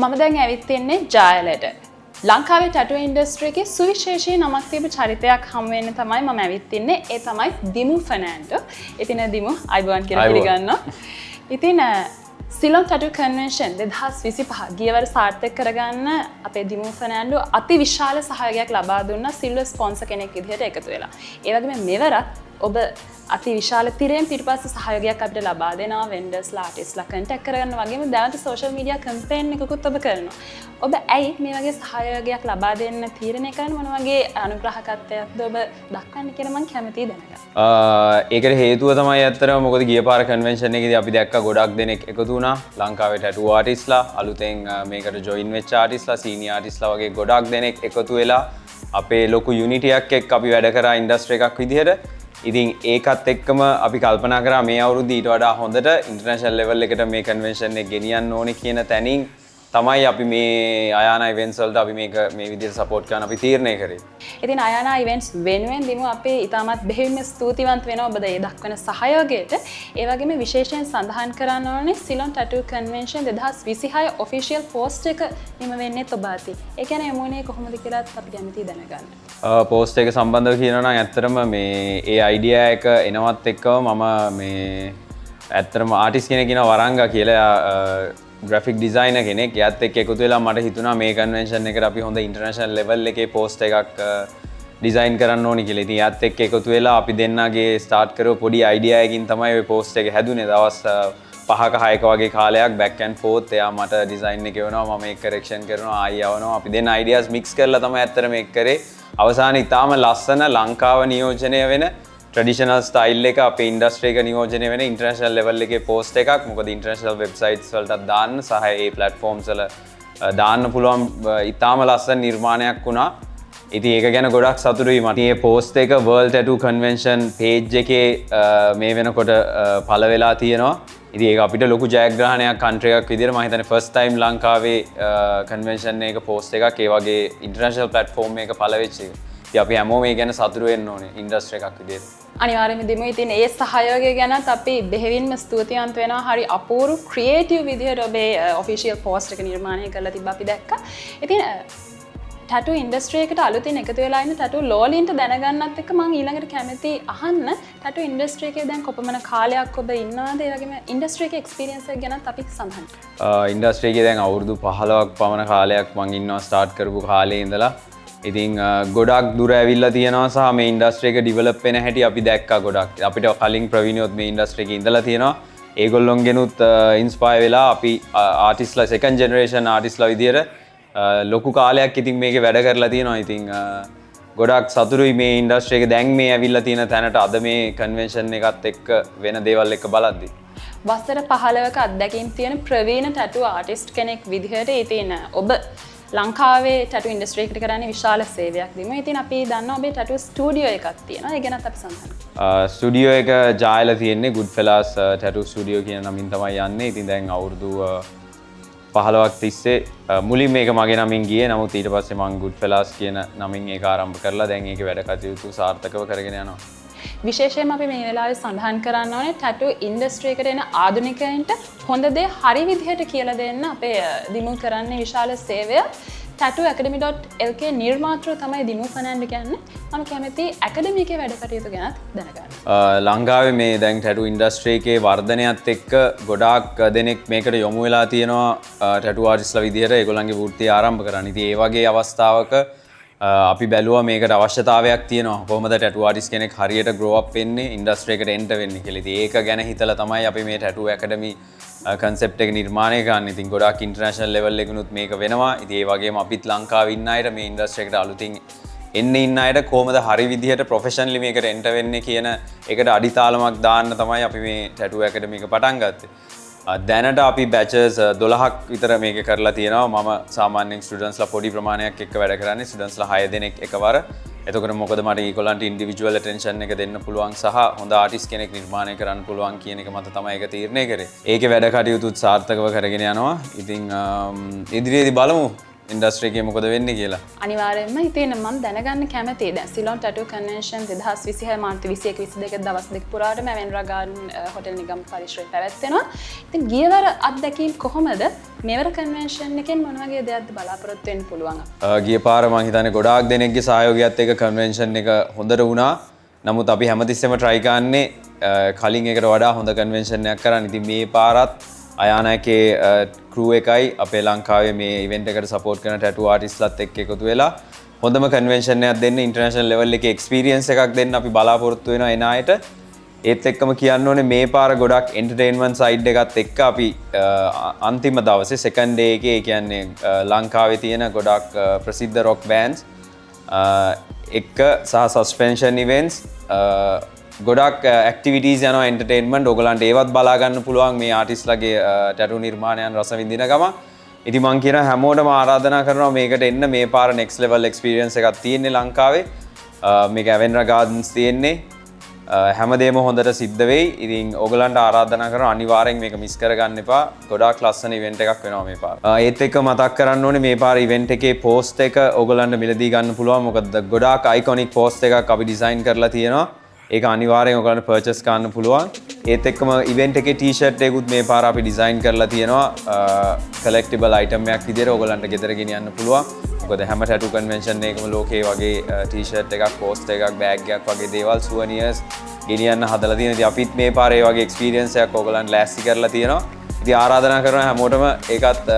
මම දැන් ඇවිත් ඉන්නේ ජාඇලට. ලංකාවේ ටැටු ඉන්ඩස්ට්‍රි එකේ සුවිශේෂී නමක් තිබු චරිතයක් හමු වෙන්න තමයි මම ඇවිත් ඉන්නේ. ඒ තමයි දිමු ෆර්නෑන්ඩෝ. ඉතින් දිමු, ආයුබෝවන් කියලා ආයුබෝවන්. පිළිගන්නවා. ඉතින් සිලොන් ටැටු කන්වෙන්ෂන් 2025 ගියවර සාර්ථක කරගන්න අපේ දිමු ෆර්නෑන්ඩෝ අති විශාල සහයෝගයක් ලබා දුන්නා සිල්වර් ස්පොන්සර් කෙනෙක් විදිහට එකතු වෙලා. ඒ වගේම මෙවරත් ඔබ අති විශාල තිරයෙන් පිටුපස්ස සහයෝගයක් අපිට ලබා දෙනවා, වෙන්ඩර්ස්ලා, ආටිස්ට්ලා කන්ටැක්ට් කරගන්න වගේම දැවැන්ත සෝෂල් මීඩියා කැම්පේන් එකකුත් ඔබ කරනවා. ඔබ ඇයි මේ වගේ සහයෝගයක් ලබා දෙන්න තීරණය කරන්නේ? මොන වගේ අනුග්‍රහකත්වයක්ද ඔබ දක්වන්නේ කියලා මං කැමතියි දැනගන්න. ඒකට හේතුව තමයි ඇත්තටම මොකද ගිය පාර කන්වෙන්ෂන් එකේදී අපි දැක්ක ගොඩක් දෙනෙක් එකතු වුණා. ලංකාවේ ටැටු ආටිස්ට්ලා, අලුතෙන් මේකට ජොයින් වෙච්ච ආටිස්ට්ලා, සීනියර් ආටිස්ට්ලා වගේ ගොඩක් දෙනෙක් එකතු වෙලා අපේ ලොකු යුනිටියක් එක්ක අපි වැඩ කරා ඉන්ඩස්ට්‍රි එකක් විදිහට. ඉතින් ඒකත් එක්කම අපි කල්පනා කරා මේ අවුරුද්ද ඊට වඩා හොඳට ඉන්ටර්නැෂනල් ලෙවල් එකට මේ කන්වෙන්ෂන් එක ගෙනියන්න ඕනේ කියන තැනින් තමයි අපි මේ අයානා ඉවෙන්ට්ස් වලට අපි මේක මේ විදිහට සපෝට් කරන්න අපි තීරණය කරේ. ඉතින් අයානා ඉවෙන්ට්ස් වෙනුවෙන් දිමු අපි ඉතාමත් බෙහෙවින්ම ස්තුතිවන්ත වෙනවා ඔබ ඒ දක්වන සහයෝගයට. ඒ වගේම විශේෂයෙන් සඳහන් කරන්න ඕනේ Ceylon tattoo convention 2026 official post එක නිම වෙන්නේත් ඔබ අතින්. ඒ කියන්නේ යමුනේ කොහොමද කියලාත් අපි කැමතියි දැනගන්න. පෝස්ට් එක සම්බන්ධව කියනවා නම් ඇත්තටම මේ ඒ අයිඩියා එක එනවත් එක්කම මම මේ ඇත්තටම ආටිස්ට් කෙනෙක් ඉන්නවා වරංගා කියලා, එයා ග්‍රැෆික් ඩිසයිනර් කෙනෙක්. එයාත් එක්ක එකතු වෙලා මට හිතුණා මේ කන්වෙන්ෂන් එකට අපි හොඳ ඉන්ටර්නැෂනල් ලෙවල් එකේ පෝස්ට් එකක් ඩිසයින් කරන්න ඕනි කියලා. ඉතින් එයාත් එක්ක එකතු වෙලා අපි දෙන්නගේ ස්ටාර්ට් කරපු පොඩි අයිඩියා එකකින් තමයි ඔය පෝස්ට් එක හැදුනේ. දවස් 5ක 6ක වගේ කාලයක් බැක් ඇන්ඩ් ෆෝත් එයා මට ඩිසයින් එක එවනවා, මම ඒක කරෙක්ෂන් කරනවා, ආයි යවනවා. අපි දෙන්න අයිඩියාස් මික්ස් කරලා තමයි ඇත්තටම මේක කරේ. අවසානයේ ඉතාම ලස්සන ලංකාව නියෝජනය වෙන ට්‍රඩිෂනල් ස්ටයිල් එක, අපේ ඉන්ඩස්ට්‍රි එක නියෝජනය වෙන ඉන්ටර්නැෂනල් ලෙවල් එකේ පෝස්ට් එකක්. මොකද ඉන්ටර්නැෂනල් වෙබ්සයිට්ස් වලටත් දාන්න සහ ඒ ප්ලැට්ෆෝම්ස් වල දාන්න පුළුවන් ඉතාම ලස්සන නිර්මාණයක් වුණා. ඉතින් ඒක ගැන ගොඩක් සතුටුයි මට. මේ පෝස්ට් එක World Tattoo Convention page එකේ මේ වෙනකොට පළ වෙලා තියෙනවා. ඉතින් ඒක අපිට ලොකු ජයග්‍රහණයක් කන්ට්‍රි එකක් විදිහට. මම හිතන්නේ ෆස්ට් ටයිම් ලංකාවේ කන්වෙන්ෂන් එක පෝස්ට් එකක් ඒ වගේ ඉන්ටර්නැෂනල් ප්ලැට්ෆෝම් එකක පළ වෙච්ච එක. ඉතින් අපි හැමෝම මේ ගැන සතුටු වෙන්න ඕනේ ඉන්ඩස්ට්‍රි එකක් විදිහට. අනිවාර්යයෙන්ම දිමු. ඉතින් ඒ සහයෝගය ගැනත් අපි බෙහෙවින්ම ස්තුතිවන්ත වෙනවා. හරි අපූර්ව ක්‍රියේටිව් විදිහට ඔබේ ඔෆිෂියල් පෝස්ට් එක නිර්මාණය කරලා තිබ්බ අපි දැක්කා. ඉතින් ටැටු ඉන්ඩස්ට්‍රි එකට අලුතින් එකතු වෙලා ඉන්න ටැටු ලෝලීන්ට දැනගන්නත් එක්ක මං ඊළඟට කැමති අහන්න, ටැටු ඉන්ඩස්ට්‍රි එකේ දැන් කොපමණ කාලයක් ඔබ ඉන්නවද? ඒ වගේම ඉන්ඩස්ට්‍රි එකේ එක්ස්පීරියන්ස් එක ගැනත් අපි සඳහන් ඉන්ඩස්ට්‍රි එකේ දැන් අවුරුදු 15ක් පමණ කාලයක් මං ඉන්නවා ස්ටාර්ට් කරපු කාලේ ඉඳලා. ඉතින් ගොඩක් දුර ඇවිල්ලා තියෙනවා සහ මේ ඉන්ඩස්ට්‍රි එක ඩිවෙලොප් වෙන හැටි අපි දැක්කා ගොඩක්. අපිට කලින් ප්‍රවීණයොත් මේ ඉන්ඩස්ට්‍රි එකේ ඉඳලා තියෙනවා. ඒගොල්ලොන්ගෙනුත් ඉන්ස්පයර් වෙලා අපි ආටිස්ට්ලා, සෙකන්ඩ් ජෙනරේෂන් ආටිස්ට්ලා විදියට ලොකු කාලයක් ඉතින් මේකේ වැඩ කරලා තියෙනවා. ඉතින් ගොඩක් සතුටුයි මේ ඉන්ඩස්ට්‍රි එක දැන් මේ ඇවිල්ලා තියෙන තැනට අද මේ කන්වෙන්ෂන් එකත් එක්ක වෙන දේවල් එක්ක බලද්දි. වසර 15ක අත්දැකීම් තියෙන ප්‍රවීණ ටැටු ආටිස්ට් කෙනෙක් විදිහට ඉතින් ඔබ ලංකාවේ ටැටු ඉන්ඩස්ට්‍රි එකට කරන්නේ විශාල සේවයක් දිමු. ඉතින් අපි දන්නවා ඔබේ ටැටු ස්ටුඩියෝ එකක් තියෙනවා. ඒ ගැනත් අපි සඳහන් කරමු. ස්ටුඩියෝ එක ජාඇල තියෙන්නේ. Good Fellas Tattoo Studio කියන නමින් තමයි යන්නේ. ඉතින් දැන් අවුරුදු 15ක් තිස්සේ මුලින් මේක මගේ නමින් ගියේ. නමුත් ඊට පස්සේ මං Good Fellas කියන නමින් ඒක ආරම්භ කරලා දැන් ඒකේ වැඩ කටයුතු සාර්ථකව කරගෙන යනවා. විශේෂයෙන්ම අපි මේ වෙලාවේ සඳහන් කරන්න ඕනේ ටැටු ඉන්ඩස්ට්‍රි එකට එන ආධුනිකයින්ට හොඳ දේ හරි විදිහට කියලා දෙන්න අපේ දිමු කරන්නේ විශාල සේවයක්. tattooacademy.lk නිර්මාතෘ තමයි දිමු ෆර්නෑන්ඩෝ කියන්නේ. මම කැමති ඇකඩමි එකේ වැඩ කටයුතු ගැනත් දැනගන්න. ලංකාවේ මේ දැන් ටැටු ඉන්ඩස්ට්‍රි එකේ වර්ධනයත් එක්ක ගොඩාක් දෙනෙක් මේකට යොමු වෙලා තියෙනවා ටැටු ආටිස්ට්ලා විදිහට ඒගොල්ලන්ගේ වෘත්තිය ආරම්භ කරන්න. ඉතින් ඒ වගේ අවස්ථාවක අපි බැලුවා මේකට අවශ්‍යතාවයක් තියෙනවා. කොහොමද ටැටු ආටිස්ට් කෙනෙක් හරියට ග්‍රෝ අප් වෙන්නේ, ඉන්ඩස්ට්‍රි එකට එන්ටර් වෙන්නේ කියලා. ඉතින් ඒක ගැන හිතලා තමයි අපි මේ ටැටු ඇකඩමි කන්සෙප්ට් එක නිර්මාණය කරන්නේ. ඉතින් ගොඩාක් ඉන්ටර්නැෂනල් ලෙවල් එකකිනුත් මේක වෙනවා. ඉතින් ඒ වගේම අපිත් ලංකාවේ ඉන්න අයට, මේ ඉන්ඩස්ට්‍රි එකට අලුතින් එන්න ඉන්න අයට කොහොමද හරි විදිහට ප්‍රොෆෙෂනලි මේකට එන්ටර් වෙන්නේ කියන එකට අඩිතාලමක් දාන්න තමයි අපි මේ ටැටු ඇකඩමි එක පටන් ගත්තේ. දැනට අපි බැචස් 12ක් විතර මේක කරලා තියෙනවා. මම සාමාන්‍යයෙන් ස්ටුඩන්ට්ස්ලා පොඩි ප්‍රමාණයක් එක්ක වැඩ කරන්නේ. ස්ටුඩන්ට්ස්ලා 6 දෙනෙක් එකවර. එතකොට මොකද මට ඒගොල්ලන්ට ඉන්ඩිවිජුවල් ඇටෙන්ෂන් එක දෙන්න පුළුවන් සහ හොඳ ආටිස්ට් කෙනෙක් නිර්මාණය කරන්න පුළුවන් කියන එක මත තමයි ඒක තීරණය කරේ. ඒකේ වැඩ කටයුතුත් සාර්ථකව කරගෙන යනවා. ඉතින් ඉදිරියේදී බලමු. ඉන්ඩස්ට්‍රි එකේ මොකද වෙන්නේ කියලා. අනිවාර්යයෙන්ම. ඉතින් මම දැනගන්න කැමතියි, දැන් සිලොන් ටැටූ කන්වෙන්ෂන් 2026 මාර්තු 21 22 දවස් 2 පුරාටම ඇවෙන්රා ගාඩන් හොටෙල් නිගම පරිශ්‍රයේ පැවැත්වෙනවා. ඉතින් ගියවර අත්දැකීම් කොහොමද? මෙවර කන්වෙන්ෂන් එකෙන් මොන වගේ දෙයක්ද බලාපොරොත්තු වෙන්න පුළුවන්? ගිය පාර මං හිතන්නේ ගොඩාක් දෙනෙක්ගේ සහයෝගයත් එක්ක කන්වෙන්ෂන් එක හොඳට වුණා. නමුත් අපි හැමතිස්සෙම try කරන්නේ කලින් එකට වඩා හොඳ කන්වෙන්ෂන් එකක් කරන්න. ඉතින් මේ පාරත් අයානා එකේ ක්‍රූ එකයි අපේ ලංකාවේ මේ ඉවෙන්ට් එකට සපෝට් කරන ටැටූ ආටිස්ට්ලත් එක්ක එකතු වෙලා හොඳම කන්වෙන්ෂන් එකක් දෙන්න, ඉන්ටර්නැෂනල් ලෙවල් එකේ එක්ස්පීරියන්ස් එකක් දෙන්න අපි බලාපොරොත්තු වෙනවා එන අයට. ඒත් එක්කම කියන්න ඕනේ, මේ පාර ගොඩක් එන්ටර්ටේන්මන්ට් සයිඩ් එකත් එක්ක අපි අන්තිම දවසේ සෙකන්ඩ් ඩේ එකේ, ඒ කියන්නේ ලංකාවේ තියෙන ගොඩක් ප්‍රසිද්ධ රොක් බෑන්ඩ්ස් එක්ක සහ සස්පෙන්ෂන් ඉවෙන්ට්ස්, ගොඩක් ඇක්ටිවිටීස් යනවා, එන්ටර්ටේන්මන්ට්. ඔයගලන්ට ඒවත් බලා ගන්න පුළුවන් මේ ආටිස්ට්ලාගේ ටැටු නිර්මාණයන් රස විඳින ගමන්. ඉතින් මං කියන හැමෝටම ආරාධනා කරනවා මේකට එන්න. මේ පාර නෙක්ස්ට් ලෙවල් එක්ස්පීරියන්ස් එකක් තියෙන්නේ ලංකාවේ. මේක ඇවෙන්රා ගාඩන්ස් තියෙන්නේ. හැමදේම හොඳට සිද්ධ වෙයි. ඉතින් ඔයගලන්ට ආරාධනා කරනවා, අනිවාර්යෙන් මේක මිස් කරගන්න එපා. ගොඩාක් ලස්සන ඉවෙන්ට් එකක් වෙනවා මේ පාර. ඒත් එක්ක මතක් කරන්න ඕනේ, මේ පාර ඉවෙන්ට් එකේ පෝස්ටර් එක ඔයගලන්ට මිලදී ගන්න පුළුවන්. මොකද ගොඩාක් අයිකොනික් පෝස්ටර් එකක් අපි ඩිසයින් කරලා තියෙනවා. ඒක අනිවාර්යෙන් ඔයගලන්ට පර්චේස් කරන්න පුළුවන්. ඒත් එක්කම ඉවෙන්ට් එකේ ටී-ෂර්ට් එකකුත් මේ පාර අපි ඩිසයින් කරලා තියෙනවා. කලෙක්ටිබල් අයිටම් එකක් විදියට ඔයගලන්ට ගෙදර ගෙනියන්න පුළුවන්. මොකද හැම ටැටු කන්වෙන්ෂන් එකකම ලෝකේ වගේ ටී-ෂර්ට් එකක්, පෝස්ටර් එකක්, බෑග් එකක් වගේ දේවල්, සුවනියර්ස් ගෙනියන්න හදලා තියෙනවා. ඉතින් අපිත් මේ පාර ඒ වගේ එක්ස්පීරියන්ස් එකක් ඔයගලන්ට ලෑස්ති කරලා තියෙනවා. ඉතින් ආරාධනා කරනවා හැමෝටම ඒකත්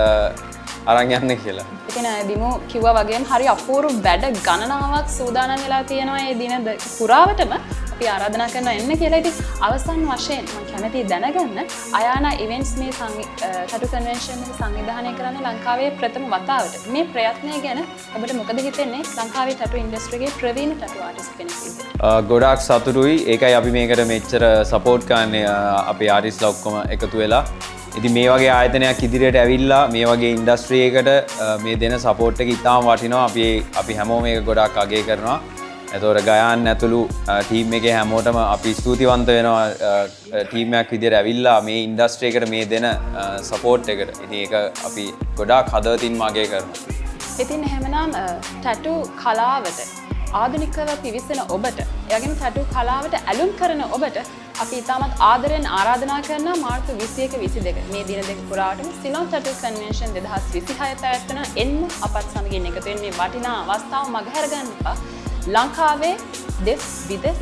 අරන් යන්න කියලා. ඉතින් දිමු කිව්වා වගේම හරි අපූර්ව වැඩ ගණනාවක් සූදානම් වෙලා තියෙනවා ඒ දින පුරාවටම. අපි ආරාධනා කරනවා එන්න කියලා. ඉතින් අවසන් වශයෙන් මම කැමතියි දැනගන්න, අයානා ඉවෙන්ට්ස් මේ ටැටු කන්වෙන්ෂන් එක සංවිධානය කරන්නේ ලංකාවේ ප්‍රථම වතාවට. මේ ප්‍රයත්නය ගැන ඔබට මොකද හිතෙන්නේ ලංකාවේ ටැටු ඉන්ඩස්ට්‍රි එකේ ප්‍රවීණ ටැටු ආටිස්ට් කෙනෙක් විදිහට? ගොඩාක් සතුටුයි. ඒකයි අපි මේකට මෙච්චර සපෝට් කරන්නේ අපේ ආටිස්ට්ලා ඔක්කොම එකතු වෙලා. ඉතින් මේ වගේ ආයතනයක් ඉදිරියට ඇවිල්ලා මේ වගේ ඉන්ඩස්ට්‍රි එකකට මේ දෙන සපෝට් එක ඉතාම වටිනවා. අපි අපි හැමෝම මේක ගොඩාක් අගය කරනවා. එතකොට ගයාන් ඇතුළු ටීම් එකේ හැමෝටම අපි ස්තුතිවන්ත වෙනවා ටීම් එකක් විදියට ඇවිල්ලා මේ ඉන්ඩස්ට්‍රි එකට මේ දෙන සපෝට් එකට. ඉතින් ඒක අපි ගොඩාක් හදවතින්ම අගය කරනවා. ඉතින් එහෙමනම් ටැටු කලාවට ආධුනිකව පිවිසෙන ඔබට, ඒ වගේම ටැටු කලාවට ඇලුම් කරන ඔබට අපි ඉතාමත් ආදරෙන් ආරාධනා කරනවා, මාර්තු 21 22 මේ දින 2 පුරාවටම සිලොන් ටැටු කන්වෙන්ෂන් 2026 පැවැත්වෙන එන්න අපත් සමගින් එකතු වෙන්න. මේ වටිනා අවස්ථාව මගහැර ගන්න එපා. ලංකාවේ දෙස් විදෙස්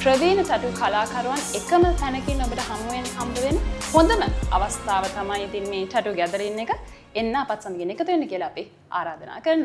ප්‍රවීණ ටැටු කලාකරුවන් එකම තැනකින් ඔබට හම්බ වෙන හොඳම අවස්ථාව තමයි ඉතින් මේ ටැටු ගැදරින් එක. එන්න අපත් සමගින් එකතු වෙන්න කියලා අපි ආරාධනා කරනවා.